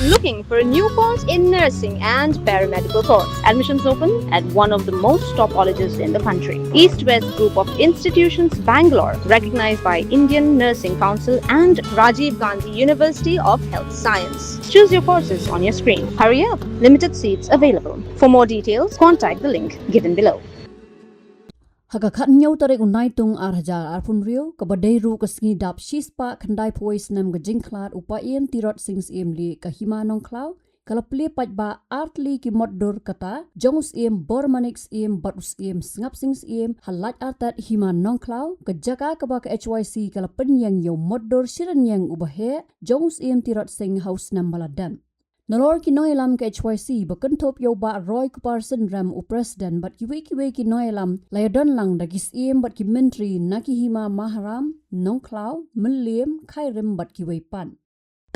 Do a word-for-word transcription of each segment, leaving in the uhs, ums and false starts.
Looking for a new course in nursing and paramedical course? Admissions open at one of the most top colleges in the country. East West Group of Institutions, Bangalore, recognized by Indian Nursing Council and Rajiv Gandhi University of Health Science. Choose your courses on your screen. Hurry up, limited seats available. For more details, contact the link given below. Ha ka khathynñiew tarik u Naitung ar hajar arphew hynriew, kaba dei ruh ka sngi dap shispah khyndaiphew snem ka jingkhlad u Paiem Tirot Sing Syiemlieh ka Hima Nongkhlaw, ka la plie paidbah artylli ki motdur kata jong u Syiem Bormanik Syiem bad u Syiem Sngap Sing Syiem ha Laitartet Hima Nongkhlaw, ka jaka kaba ka H Y C ka la pynïeng ïa u motdur shi rynïeng uba heh jong u Syiem Tirot Sing ha u snem ba la dep. Nalor ki nongïalam ka H Y C ba kynthup ïa u Bah Roy Kupar Synrem u President bad kiwei kiwei ki nongïalam la ïadon lang da ki syiem bad ki myntri na ki hima Maharam, Nongkhlaw, Mylliem, Khyrim bad kiwei pat.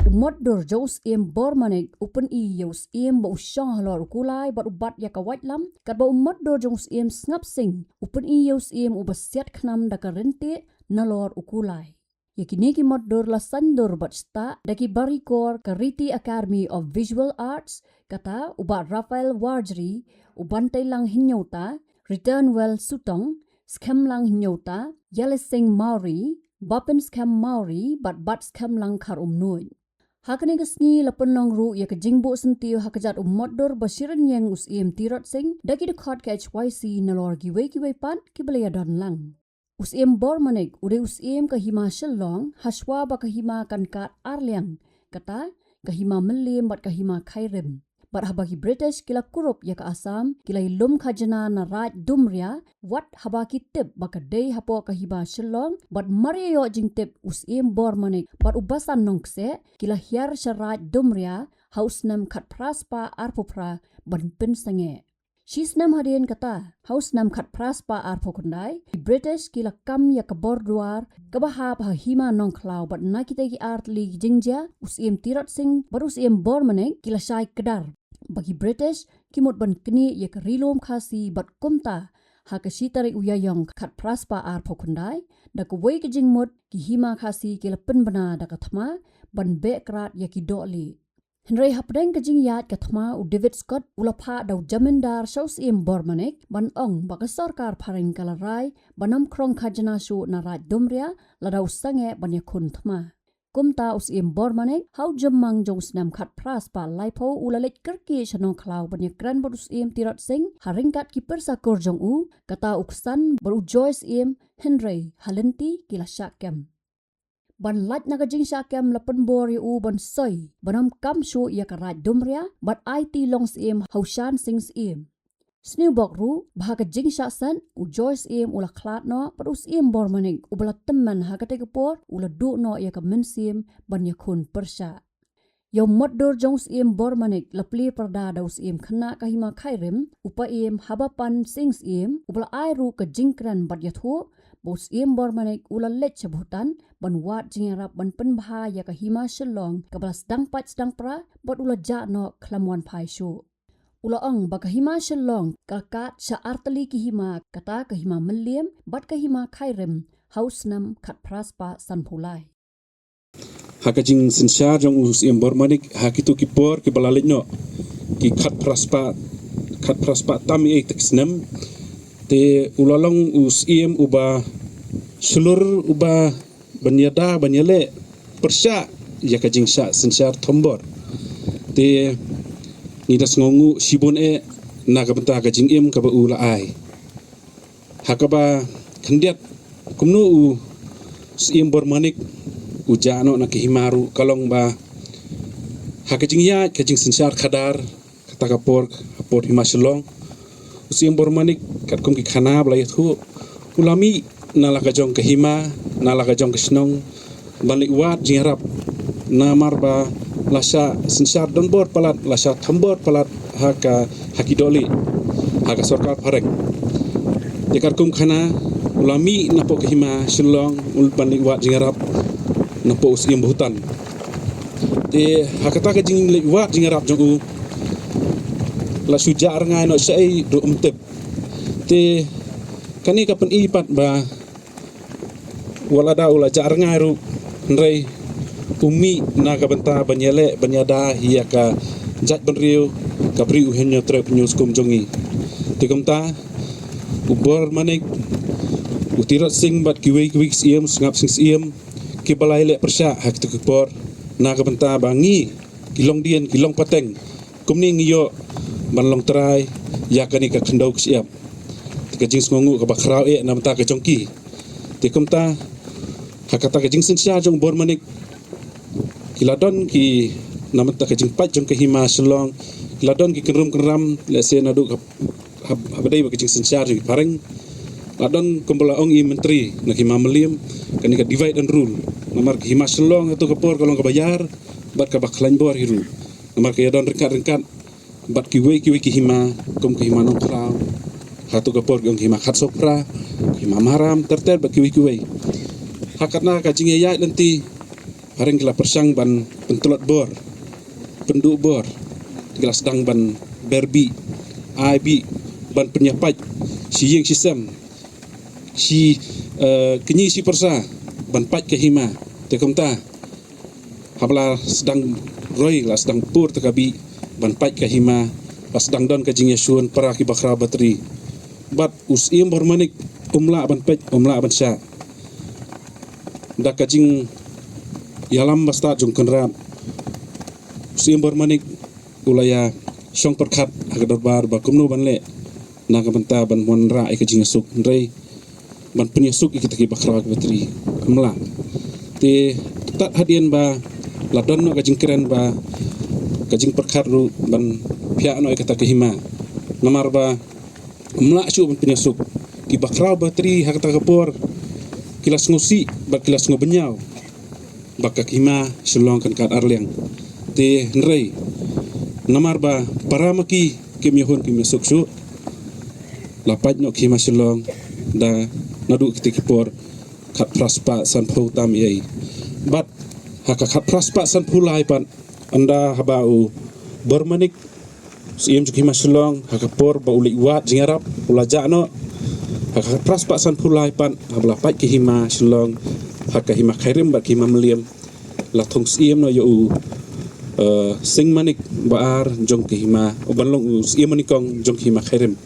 U motdur jong u Syiem Bormanik u pyni ïa u syiem ba u shong halor u kulai bad u bat ïa ka waitlam, katba u motdur jong u Syiem Sngap Sing u pyni ïa u syiem uba siat khnam da ka ryntih nalor u kulai. Ïa kine ki motdur la saiñdur bad sah da ki barikor ka Riti Academy of Visual Arts, kata u Bah Raphael Warjri, u Banteilang Hynñiewta, Return Well Sutong, Skhemlang Hynñiewta, Yalesing Mawri, Bapin Skhem Mawri bad Bat Skhemlang Kharumnuid. Ha kane ka sngi la pynlong ruh ïa ka jingbuh syntiew ha kjat u motdur ba shi rynïeng u Syiem Tirot Sing da ki dkhot ka H Y C nalor kiwei kiwei pat kiba la ïadon lang. U Syiem Bormanik u dei u syiem ka hima Shillong hashwa ba ka hima kan kad ar liang, kata ka hima Mylliem bad ka hima Khyrim. Bad haba ki British ki la kurup ïa ka Assam, ki la ïalum khajna na Raid Dumria, wat haba ki tip ba ka dei hapoh ka hima Shillong, bad mar ïa ïoh jingtip u Syiem Bormanik bad u Basan Nongkseh ki la hiar sha Raid Dumria ha u snem khatphra spah arphew phra ban pynsangeh. Shi snem hadien kata, ha u snem khatphra spah arphew khyndai, ki British ki la kam ïa ka bordwar kaba hap ha hima Nongkhlaw bad na kita ki artylli ki jingjia, u Syiem Tirot Sing bad u Syiem Bormanik ki la shai kdar ba ki British ki mut ban knieh ïa ka Ri Lum Khasi bad kumta ha ka shi tarik u Ïaïong khatphra spah arphew khyndai, da kawei ka jingmut ki hima Khasi ki la pynbna da ka thma ban beh krad ïa ki dohlieh. Hynrei hapdeng ka jingïaid ka thma u David Scott u la phah da u jamindar sha u Syiem Bormanik ban ong ba ka sorkar phareng ka la rai ban ym khrong khajna shuh na Raid Dumria lada u sangeh ban ïakhun thma. Kumta u Syiem Bormanik ha u Jymmang jong u snem khatphra spah laiphew u la leit kyrkieh sha Nongkhlaw ban ïakren bad u Syiem Tirot Sing ha ryngkat ki pyrsa kur jong u, kata u Ksan bad u Joy Syiem, hynrei ha lynti ki la shah kem. Ban lait na ka jingshah kem la pynbor ïa u ban soi ban ym kam shuh ïa ka Raid Dumria bad aiti long syiem ha u Shan Sing Syiem. Sniewbok ruh ba ha ka jingshah set u Joy Syiem u la khlad noh bad u Syiem Bormanik uba la tymmen ha katei ka por u la duh noh ïa ka mynsiem ban ïakhun pyrshah. Ïa u motdur jong u Syiem Bormanik la plie pyrda da u Syiem khynnah ka hima Khyrim, u Paiem Habapan Sing Syiem, uba la ai ruh ka jingkren bad ïathuh ba u Syiem Bormanik u la leit sha Bhutan ban wad jingïarap ban pynbha ïa ka hima Shillong kaba la sdang pait sdang pra bad u la jah noh khlem wan phai shuh. U la ong ba ka hima Shillong ka la kad sha artylli ki hima, kata ka hima Mylliem bad ka hima Khyrim ha u snem khatphra spah sanphew lai. Ha ka jingsynshar jong u Syiem Bormanik ha kito ki por kiba la leit noh, ki khatphra spah, khatphra spah tam ïa ka snem, te u la long u syiem uba shlur, uba ban ïada ban ïaleh pyrshah ïa ka jingshah synshar thombor. Te ngi da sngewnguh shibun eh na ka bynta ka jingim kaba u la ai. Ha kaba khyndiat kumno u Syiem Bormanik u jah noh na ka hima ruh ka long ba ha ka jingïaid ka jingsynshar khadar, kata ka por, ka por hima Shillong, u Syiem Bormanik katkum ki khana ba la ïathuh, u la mih na la ka jong ka hima, na la ka jong ka shnong ban leit wad jingïarap. Namar ba la shah synshar donbor palat, la shah thombor palat ha ka, ha ki dohlieh, ha ka sorkar phareng. Te katkum khana u la mih napoh ka hima Shillong u ban leit wad jingïarap napoh u Syiem Bhutan. Te ha kata ka jingleit wad jingïarap jong u la shu jah rngai noh shaei ruh ym tip. Te kane ka pyni pat ba wat lada u la jah rngai ruh, hynrei u mih na ka bynta ban ïaleh ban ïada ïa ka jaitbynriew, ka Bri u Hynñiewtrep Hynñiewskum jong ngi. Te kumta u Bor Manik, u Tirot Sing bad kiwei kiwei ki Syiem, Sngap Sing Syiem, kiba la ïaleh pyrshah ha kito ki por na ka bynta ba ngi ki longdien ki longpateng kumne ngi ïoh ban long trai ïa kane ka khyndew ka shyiap. Te ka jingsngewnguh kaba khraw eh na bynta ka jong ki. Te kumta ha kata ka jingsynshar jong u Bor Manik, ki la don ki, na bynta ka jingpait jong ka Hima Shillong, ki la don ki kynrum kynram, lehse naduh ka, ha, haba dei bad ka jingsynshar jong ki phareng. La don kumba la ong i Myntri na ka Hima Mylliem, kane ka divide and rule. Namar ka Hima Shillong hato ka por ka long kaba ïar bad kaba khlaiñ bor hi ruh. Namar ka ïadon ryngkat ryngkat bad kiwei kiwei ki hima, kum ka Hima Nongkhlaw, hato ka por ki ong ka Hima Khatsawphra, ka Hima Mahram, ter ter bad kiwei kiwei. Ha kane ka jingïaid lynti, phareng ki la pyrshang ban pyntlot bor, pynduh bor, ki la sdang ban ber bih, ai bih, ban pynïapait shi ïing shi sem, shi, eh, kñi shi pyrsa ban pait ka hima. Te kumta haba la sdang roi, la sdang pur ta ka bih ban pait ka hima, la sdang don ka jingïashun para kiba khraw batri. Bad u Syiem Bor Manik um lah ban peit, um lah ban shah. Da ka jingïalam ba stad jong u Kynrad, u Syiem Bor Manik u la ïashong pyrkhat ha ka dorbar ba kumno ban leh na ka bynta ban wanrah ïa ka jingïasuk, hynrei ban pynïasuk ïa kita kiba khraw kiba batri, um lah. Te tad hadien ba la don noh ka jingkren bad ka jingpyrkhat ruh ban phiah noh ïa kata ka hima, namar ba um lah shuh ban pynïasuk. Kiba khraw batri ha kata ka por ki la sngewsih bad ki la sngewbynñiaw ba ka Hima Shillong kan kat arliang. Te hynrei namar ba para ma ki kim ïahun kim ïasuk shuh, la pait noh ka Hima Shillong da naduh kita ki por khatphra spah sanphew tam ei. Bad ha ka khatphra spah sanphew lai pat, ynda haba u Bor Manik, Syiem jong ka Hima Shillong, ha ka por ba u leit wad jingïarap, u la jah noh. Ha ka khatphra spah sanphew lai pat, haba la pait ka Hima Shillong ha ka Hima Khyrim bad ka Hima Mylliem, la thung Syiem noh ïa u, eh, Sing Manik ba ar jong ka Hima, u ban long u Syiem Manikong jong ka Hima Khyrim.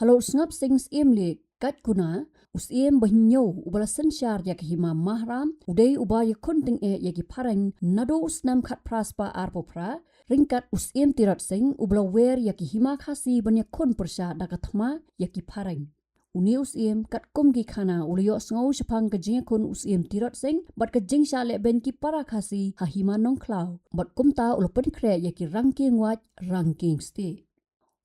Halor u Sngap Sing Syiem leh kaitkona, u Syiem ba hynñiew uba la synshar ïa ka Hima Mahram u dei uba ïakhun tyngeh ïa ki phareng naduh u snem khatphra spah arphew phra, ryngkat u Syiem Tirot Sing uba la wer ïa ka Hima Khasi ban ïakhun pyrshah da ka thma ïa ki phareng. Une u Syiem katkum ki khana u la ïohsngew shaphang ka jingïakhun u Syiem Tirot Sing bad ka jingshah lehbeiñ ki para Khasi ha Hima Nongkhlaw, bad kumta u la pynkhreh ïa ki rangkieng wait, rangkieng stieh.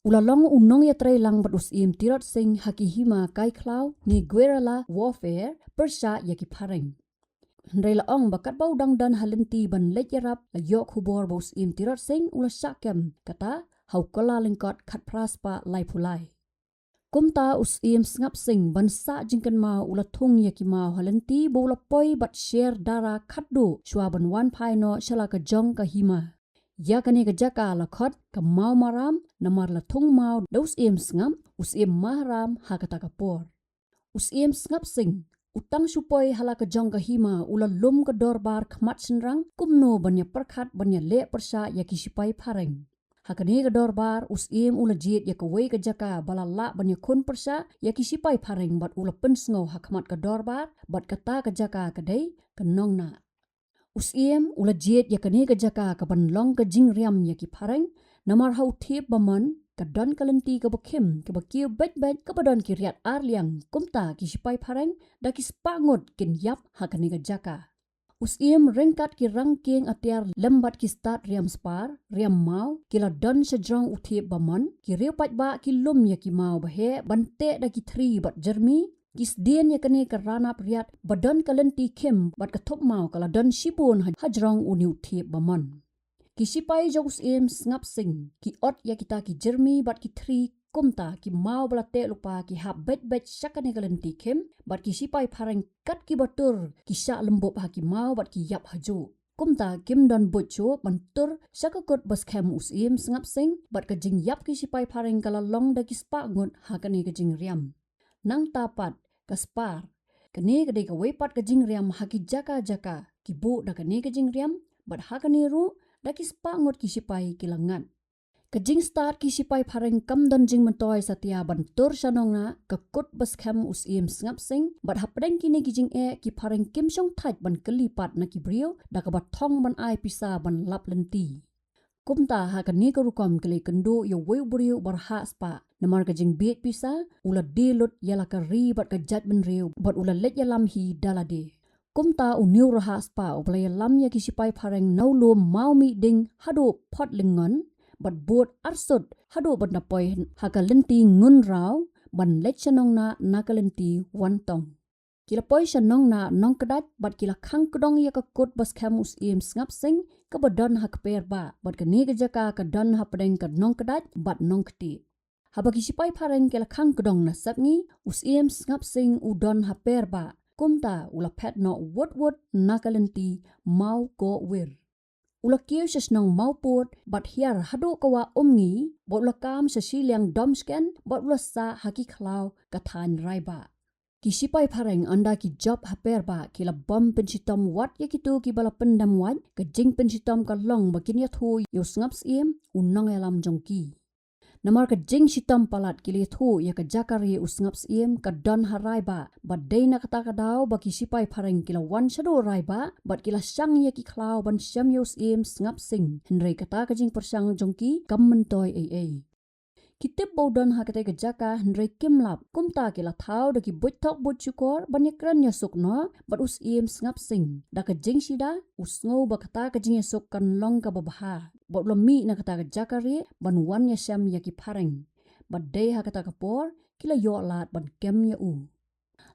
U la long u nongïatreilang bad u Syiem Tirot Sing ha ki hima kai khlaw ne guerrilla warfare pyrshah ïa ki phareng. Hynrei la ong ba katba u dang don ha lynti ban leit ïarap, la ïoh khubor ba u Syiem Tirot Sing u la shah kem, kata ha u Kyllalyngkot khatphra spah laiphew lai. Kumta u Syiem Sngap Sing ban sah jingkynmaw u la thung ïa ki maw ha lynti ba u la poi bad sher dara khatduh shuwa ban wan phai noh sha la ka jong ka hima. Ïa kane ka jaka la khot ka Maw Maram namar la thung maw da u Syiem Sngap, u Syiem Mahram ha kata ka por. U Syiem Sngap Sing u tang shu poi ha la ka jong ka hima u la lum ka dorbar khmat shynrang kumno ban ïapyrkhat ban ïaleh pyrshah ïa ki shipai phareng. Ha kane ka dorbar u Syiem u la jied ïa kawei ka jaka ba la lah ban ïakhun pyrshah ïa ki shipai phareng bad u la pynsngew ha khmat ka dorbar, bad kata ka jaka ka dei ka Nongnah. U Syiem u la jied ïa kane ka jaka kaban long ka jingriam ïa ki phareng, namar ha u Thiep Bamon ka don ka lynti kaba khim kaba kiew beit beit kaba don ki riat arliang, kumta ki shipai phareng da ki spah ngut kin ïap ha kane ka jaka. U Syiem ryngkat ki rangkieng atiar lem bad ki stad riam spar, riam maw, ki la don shajrong u Thiep Bamon. Ki riew paidbah ki lum ïa ki maw ba heh ban teh da ki thri bad jyrmi. Ki sdien ïa kane ka ranab riat ba don ka lynti khim bad ka thup maw ka la don shibun ha, hajrong une u Thiep Bamon. Ki shipai jong u Syiem Sngap Sing ki ot ïa kita ki jyrmi bad ki thri, kumta ki maw ba la teh lypa ki hap beit beit sha kane ka lynti khim, bad ki shipai phareng kat kiba tur ki shah lymbup ha ki maw bad ki ïap hajuh. Kumta kim don buit shuh ban tur sha ka kut ba skhem u Syiem Sngap Sing, bad ka jingïap ki shipai phareng ka la long da ki spah ngut ha kane ka jingriam. Nangta pat ka spar, kane ka dei kawei pat ka jingriam ha ki jaka jaka. Ki buh da kane ka jingriam, bad ha kane ruh, da ki spah ngut ki shipai ki la ngat. Ka jingstad ki shipai phareng kam don jingmyntoi satia ban tur sha Nongnah, ka kut ba skhem u Syiem Sngap Sing, bad hapdeng kine ki jingeh ki phareng kim shong thait ban kylli pat na ki briew, da kaba thong ban ai pisa ban lap lynti. Kumta ha kane ka rukom ki la ïakynduh ïa uwei u briew uba rhah spah, namar ka jingbieit pisa, u la die lut ïa la ka ri bad ka jaitbynriew, bad u la leit ïalam hi da lade. Kumta une u rhah spah uba la ïalam ïa ki shipai phareng na u lum Mawmih Ding haduh Phot Lyngngon, bad bud arsut haduh ban da poi ha ka lynti Ngunraw, ban leit sha Nongnah na ka lynti Wantong. Ki la poi sha Nongnah Nongkdait, bad ki la khang kdong ïa ka kut ba skhem u Syiem Sngap Sing, kaba don ha kper bah, bad kane ka jaka ka don hapdeng ka Nongkdait bad Nongktieh. Haba ki shipai phareng ki la khang kdong na Sepngi, u Syiem Sngap Sing u don ha per bah, kumta u la phet noh wut wut na ka lynti Mawkohwir. U la kiew sha shnong Mawpud, bad hiar haduh ka wah Umngi, bad u la kam sha shiliang Domshken, bad u la sah ha ki khlaw ka thaiñ Raibah. Ki shipai phareng ynda ki jop ha per bah ki la bom pynshitom wat ïa kito kiba la pyndem wait, ka jingpynshitom ka long ba kin ïathuh ïa u Sngap Syiem, u nongïalam jong ki. Namar ka jingshitom palat ki la ïathuh ïa ka jaka ri u Sngap Syiem ka don ha Raibah, bad dei na kata ka daw ba ki shipai phareng ki la wan shaduh Raibah, bad ki la shang ïa ki khlaw ban shem ïa u Syiem Sngap Sing, hynrei kata ka jingpyrshang jong ki kam myntoi ei ei. Ki tip ba u don ha katei ka jaka hynrei kim lap, kumta ki la thaw da ki buit thok buit shukor ban ïakren ïasuk noh bad u Syiem Sngap Sing. Da ka jingshida, u sngew ba kata ka jingïasuk kan long kaba bha, bad u la mih na kata ka jaka ri ban wan ïashem ïa ki phareng. Bad dei ha kata ka por ki la ïoh lad ban kem ïa u.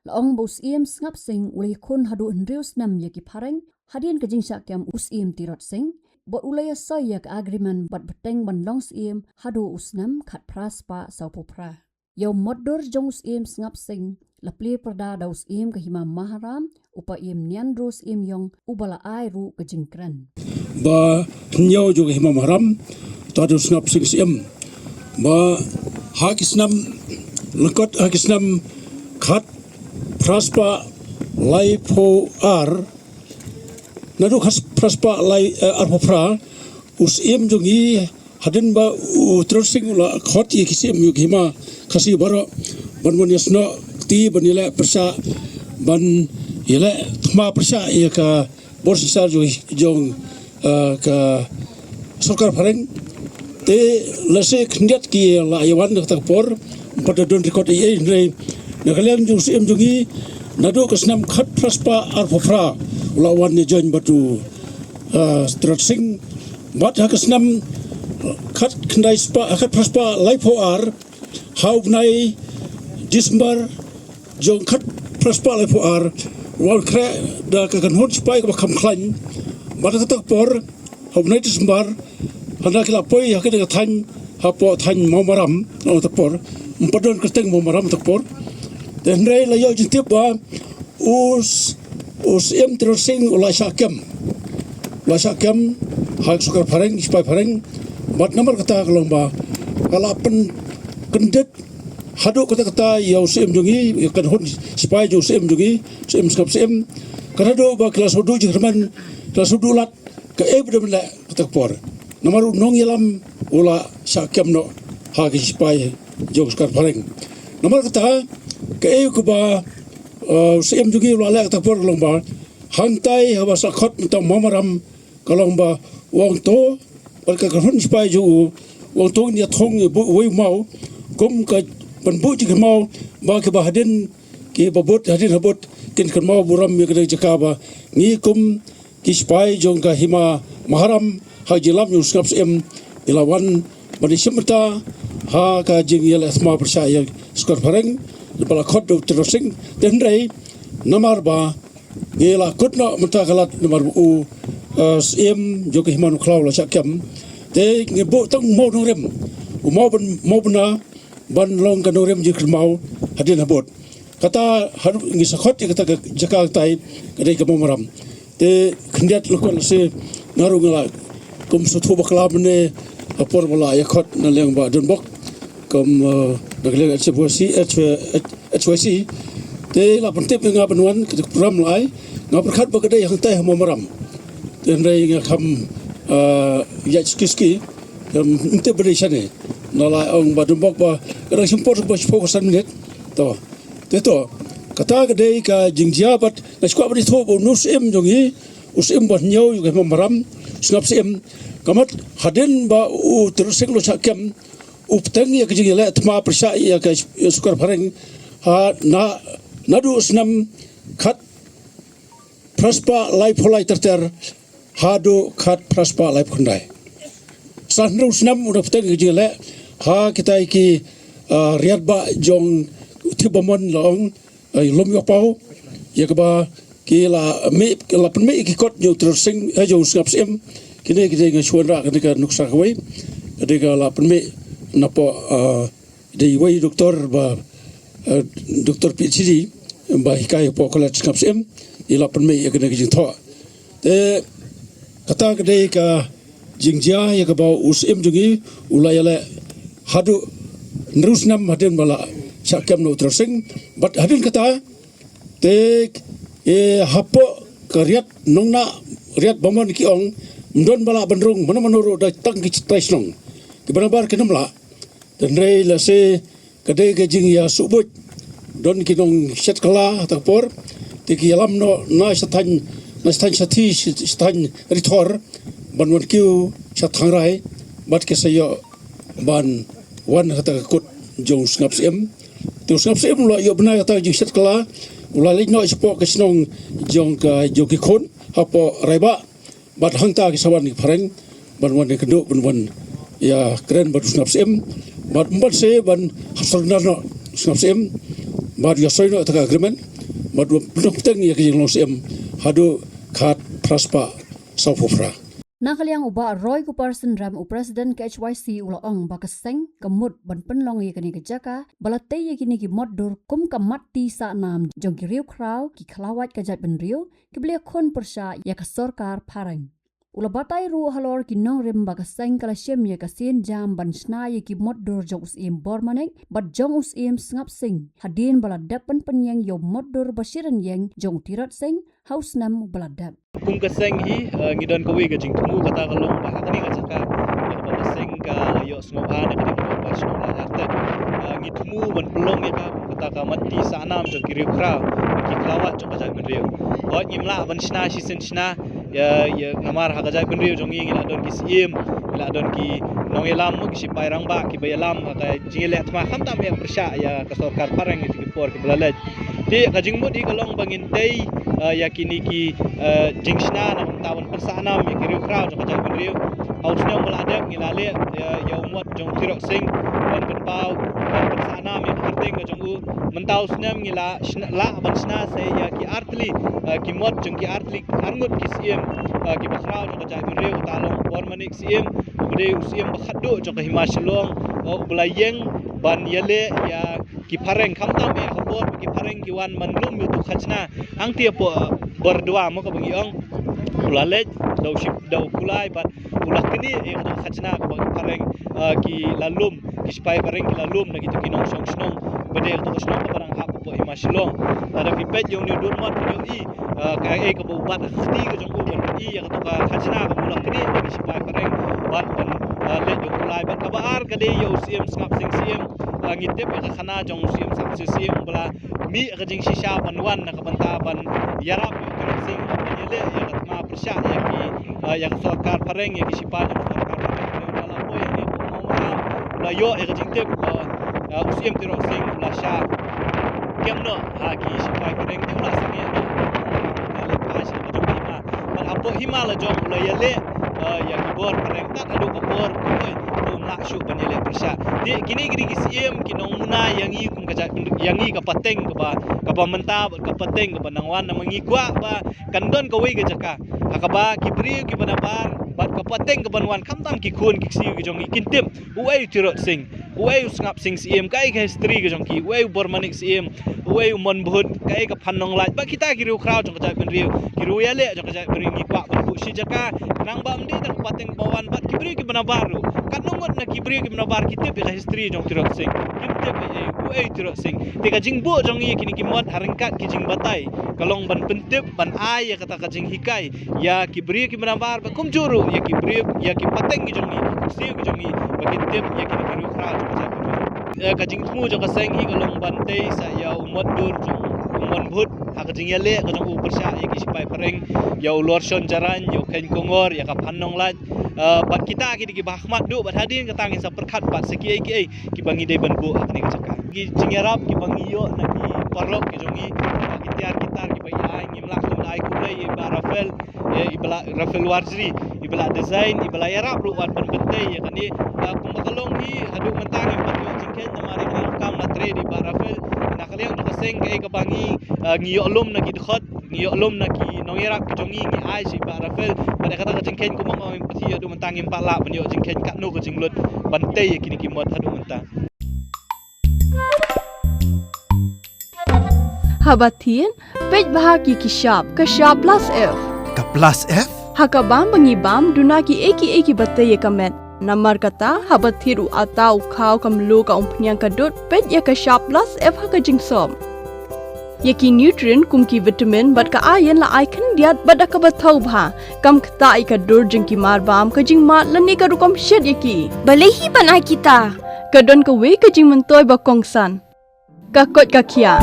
La ong ba u Syiem Sngap Sing u la ïakhun haduh hynriew snem ïa ki phareng, hadien ka jingshah kem u Syiem Tirot Sing, bad u la ïasoi ïa ka agreement bad bteng ban long Syiem haduh u snem khatphra spah sawphew phra. Ïa u mutdur jong u Syiem Sngap Sing, la plie pyrda da u Syiem ka Hima Maharam, u Paiem Nianru Syiem Ïong, uba la ai ruh ka jingkren. Ba hynñiew jong ka Hima Maharam, ta u Sngap Sing Syiem. Ba ha ki snem, lyngkot ha ki snem khatphra spah laiphew ar, naduh khatphra spah lai, eh, arphew phra, u Syiem jong ngi hadien ba u Tirot Sing u la khot ïa ki Syiem jong ka Hima Khasi baroh ban wan ïasnoh kti ban ïaleh pyrshah, ban ïaleh thma pyrshah ïa ka bor synshar jong, jong, eh, ka sorkar phareng. Te lehse khyndiat ki la ïa wan na kata ka por, ym pat da don record ei ei, hynrei na ka liang jong u Syiem jong ngi, naduh ka snem khatphra spah arphew phra u la wan ïa join bad u, eh, Tirot Sing. Bad ha ka snem khatkhyndai spah, khatphra spah laiphew ar, ha u bnai December jong khatphra spah laiphew ar, u la khreh da ka kynhun sipai kaba kham khlaiñ. Bad ha kata ka por, ha u bnai December, haba ki la poi ha kata ka thaiñ, hapoh thaiñ Mawmaram, ha kata ka por, ym pat don kyrteng Mawmaram ha kata ka por. Te hynrei la ïoh jingtip ba u s-, u Syiem Tirot Sing u la shah kem. U la shah kem ha ka sorkar phareng, sipai phareng. Bad namar kata ka long ba ka la pynkyndit haduh katta katta ïa u Syiem jong ngi, ïa ka kynhun sipai jong u Syiem jong ngi, Syiem Sngap Syiem. Ka naduh ba ki la shu duh jingkyrmen, ki la shu duh lad kaei ba dei ban leh kata ka por. Namar u nongïalam u la shah kem noh ha ki sipai jong ka sorkar phareng. Namar kata kaei kaba, eh, u Syiem jong ngi u la leh kata ka por ka long ba hangtai haba sah khot mynta u Mawmaram, ka long ba u ong to, bad ka kynhun sipai jong u, u ong to ngin ïa thung ïa buh uwei u maw, kum ka ban buh jingkynmaw ba kiba hadien, kiba bud hadien habud kin kynmaw burom ïa kane ka jaka ba ngi kum ki sipai jong ka Hima Maharam ha ka jingïalam jong u Sngap Syiem ngi la wan ban ïashim bynta ha ka jingïaleh thma pyrshah ïa ka sorkar phareng ba la khot da u Tirot Sing. Te hynrei namar ba ngi la kut noh mynta ka lad namar ba u, eh, Syiem jong ka Hima Nongkhlaw u la shah kem. Te ngi buh tang u maw nongrim, u maw ban, maw bna ban long ka nongrim jingkynmaw hadien habud. Kata haduh ngi sah khot ïa kata ka jaka katai ka dei ka Mawmaram. Te khyndiat lyngkot lehse nga ruh nga la kum sngewthuh bakla mynne ha por ba la ïa khot na liang Bah Donbok kum, eh, na ka liang H Y C, H Y C. Te la pyntip ïa nga ban wan ka program la ai. Nga pyrkhat ba ka dei hangtai ha Mawmaram. Te hynrei nga kham, ah, ïaid suki suki. Te mynta ba dei shane. Nga la ong ba dum bok ba ka dang shim por ba shiphew ka san minit. To. Te to. Kata ka dei ka jingjia bad nga sngewkwah ba dei to ba u syiem jong ngi, u syiem ba hynñiew jong ka Mawmaram, u Sngap Syiem. Ka mut hadien ba u Tirot Sing u la shah kem, u bteng ïa ka jingïaleh thma pyrshah ïa ka sorkar phareng ha na, naduh snem khat phra spah laiphew lai ter ter haduh khat phra spah laiphew khyndai. San hynriew snem u da bteng ïa ka jingïaleh ha kitai ki, ah, riat ba jong u Thiep Bamon la ong, ah, lum ïoh paw ïa kaba ki la mih, la pynmih ïa ki kot jong u Tirot Sing, eh, jong u Sngap Syiem. Kine ki dei nga shu wanrah kane ka nuksa kawei. Ka dei ka la pynmih napoh, ah, dei wei doktor ba, eh, doktor PhD ba hikai hapoh College Sngap Syiem, i la pynmih ïa kane ka jingthoh. Te kata ka dei ka jingjia ïa kaba u syiem jong ngi u la ïaleh haduh hynriew snem hadien ba la shah kem na u Tirot Sing. Bad hadien kata te, eh, hapoh ka riat Nongnah, riat Bamon ki ong, ym don ba lah ban rung mano mano ruh da tang ki trai shnong. Kiba nabar kim lah. Te hynrei lehse ka dei ka jingïasuhbuit. Don ki nongshet kylla ha kata ka por, te ki ïalam noh na sha thaiñ, na sha thaiñ Shathi, sha thaiñ Rithor, ban wan kiew sha Thangrai, bad ki sa ïoh ban wan ha kata ka kut jong u Sngap Syiem. Te u Sngap Syiem u la ïoh bnai kata ka jingshet kylla, u la leit noh shapoh ka shnong jong ka, jong ki khun hapoh Raibah. Bad hangta ki sa wan ki phareng ban wan ïakynduh, ban wan ïakren bad u Sngap Syiem, bad ym ban se ban hap surrender noh u Sngap Syiem, bad ïa sign noh kata ka agreement, bad u pynbteng ïa ka jinglong syiem haduh khat phra spah sawphew phra. Na ka liang u Bah Roy Kupar Synrem, u President K H Y C, u la ong ba ka seng ka mut ban pynlong ïa kane ka jaka ba la tei ïa kine ki mot dur kum ka mat ti sah nam jong ki riewkhraw, ki khlawait ka jaitbynriew, kiba la ïakhun pyrshah ïa ka sorkar phareng. U la batai ruh halor ki nongrim ba ka seng ka la shim ïa ka sienjam ban shna ïa ki mot dur jong u syiem Bormanik bad jong u syiem Sngap Sing, hadien ba la dep ban pynïeng ïa u mot dur ba shi rynïeng jong u Tirot Sing ha u snem ba la dep. Kum ka seng hi, eh, ngi don kawei ka jingthmu, kata ka long ba ha kane ka jaka, eh, ba ka seng ka la ïoh sngewbha na ka dei ka ba shnong la artet. Eh, ngi thmu ban pynlong ïa ka, kata ka mat ti sah nam jong ki riewkhraw, ki khlawait jong ka jaitbynriew. Hooid, ngim lah ban shna shisien shna ïa, ïa, namar ha ka jaitbynriew jong ngi ngi la don ki syiem, ngi la don ki nongïalam, ki sipai rangbah kiba ïalam ha ka jingïaleh thma khamtam ïa pyrshah ïa ka sorkar phareng ïa ki por kiba la leit. Te ka jingmut hi ka long ba ngin tei, eh, ïa kine ki, eh, jingshna na ka bynta ban pynsah nam ïa ki riewkhraw jong ka jaitbynriew. Ha u snem ba la dep ngi la leh, eh, ïa u mot jong u Tirot Sing ban pynpaw, ban pynsah nam ïa ka kyrteng ka jong u. Mynta u snem ngi la shna, lah ban shna sa ïa ki artylli, eh, ki mot jong ki artylli arngut ki syiem, eh, kiba khraw jong ka jaitbynriew, kata long u Bormanik Syiem, uba dei u syiem ba khatduh jong ka hima Shillong, eh, uba la ïeng ban ïaleh ïa ki phareng, khamtam ïa ka bor ba ki phareng ki wan ban lum ïa utu u khajna. Hangta hapoh, eh, Bordwa mo kaba ngi ong, u la leit da u ship, da u kulai bad u la knieh ïa katu ka khajna kaba ki phareng, eh, ki la lum, ki sipai phareng ki la lum na kitu ki nongshong shnong ba dei katu ka shnong kaba dang hap hapoh hima Shillong. Lada phi peit ïa une u durmot phin ïohi, eh, kaei kaba u bat ha ka kti ka jong u ban ïohi ïa katu ka khajna kaba u la knieh ïa ki sipai phareng bad ban, eh, leit ïa u kulai. Bad kaba ar ka dei ïa u syiem Sngap Sing Syiem, eh, ngi tip ïa ka khana jong u syiem Sngap Sing Syiem ba la mih ka jingshisha ban wan na ka bynta ban ïarap ïa u Tirot Sing ban ïaleh ïa ka thma pyrshah ïa ki, eh, ïa ka sorkar phareng, ïa ki sipai jong ka sorkar phareng. Te u la poi hangne hapoh Mawmaram, u la ïoh ïa ka jingtip ba, eh, u syiem Tirot Sing u la shah kem noh ha ki sipai phareng, te u la sangeh noh, u la leit phai sha ka jong ka hima. Bad hapoh hima la jong u la ïaleh, eh, ïa ki bor phareng tad haduh ka por kawei ba um lah shuh ban ïaleh pyrshah. Te kine ki dei ki syiem ki nongmuna ïa ngi kum ka jait, ïa ngi ka pateng kaba, kaba mynta bad ka pateng kaba nang wan, namar ngi kwah ba kan don kawei ka jaka ha kaba ki briew kiba nabar bad ka pateng kaban wan, khamtam ki khun ki ksiew ki jong ngi, kin tip uei u Tirot Sing, uei u Sngap Sing Syiem, kaei ka history ka jong ki, uei u Bormanik Syiem, uei u Monbhut, kaei ka phan nonglait. Bad kita ki riewkhraw jong ka jaitbynriew, ki riewïaleh jong ka jaitbynriew, ngi kwah ban buh shi jaka, khnang ba ym dei tang ka pateng ba wan, bad ki briew kiba nabar ruh, katno ngut na ki briew kiba nabar ki tip ïa ka history jong u Tirot Sing, kim tip ei ei, uei u Tirot Sing. Te ka jingbuh jong ngi ïa kine ki mot ha ryngkat ki jingbatai Ka long ban pyntip, ban ai ïa kata ka jinghikai ïa ki briew ki mrad bar, bad kumjuh ruh ïa ki briew, ïa ki pateng ki jong ngi, ki ksiew ki jong ngi, ba kin tip ïa ki, ki riewkhraw jong ka jaitbynriew. Eh, ka jingthmu jong ka seng hi ka long ban tei sa ïa u mot dur jong u Mon Bhut ha ka jingïaleh ka jong u pyrshah ïa ki shipai phareng, ïa u Lorshon Jarain, ïa u Kheiñ Kongor, ïa ka Phan Nonglait. Eh, bad kita ki dei kiba ha khmat duh, bad hadien kata ngin sa pyrkhat pat sa kiei kiei kiba ngi dei ban buh ha kane ka jaka. Ki jingïarap kiba ngi ïoh na ki paralok ki jong ngi, na ki tiar ki tar kiba ïa ai, ngim lah ban ai khublei ïa i Bah Raphael, eh, i Bah Raphael Warjri, iba la design, iba la ïarap ruh wat ban pyntei ïa kane. Ah, kumba ka long hi, haduh mynta ngim pat ïoh jingkheiñ namar ïa kane ka kam la trei da i Bah Raphael. Na ka liang jong ka seng kaei kaba ngi, ah, ngi ïoh lum na ki dkhot, ngi ïoh lum na ki nongïarap ki jong ngi, ngi ai sha i Bah Raphael. Bad ïa kata ka jingkheiñ kumba nga ong, ïa haduh mynta ngim pat lah ban ïoh jingkheiñ katno ka jinglut ban tei ïa kine ki mot haduh mynta. Haba thied, peit bha ki ki shap, ka shap plus F. Ka plus F? Ha ka bam ba ngi bam, duna kiei kiei kiba tei ïa ka met. Namar kata, haba thied u atta, u khaw, ka mluh, ka umphniang, ka dud, peit ïa ka shap plus F ha ka jingsop. Ïa ki nutrient kum ki vitamin bad ka iron la ai khyndiat bad da kaba thaw bha. Kam ktah ïa ka dur jong ki mar bam, ka jingmad lane ka rukom shet ïa ki. Balei hi ban ai kita? Ka don kawei ka jingmyntoi ba kongsan. Ka koit ka khiah.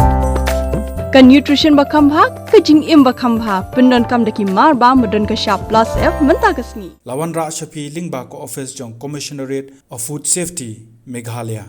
Ka nutrition ba kham bha, ka jingim ba kham bha. Pyndonkam da ki mar bam ba don ka shap plus F mynta ka sngi. La wanrah sha phi lyngba ka office jong Commissionerate of Food Safety, Meghalaya.